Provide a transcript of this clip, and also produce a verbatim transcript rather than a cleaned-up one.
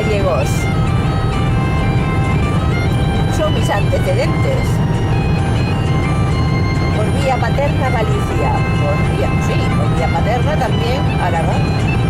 Gallegos. Son mis antecedentes. Por vía paterna, Galicia. Por vía, sí, por vía paterna también, Aragón.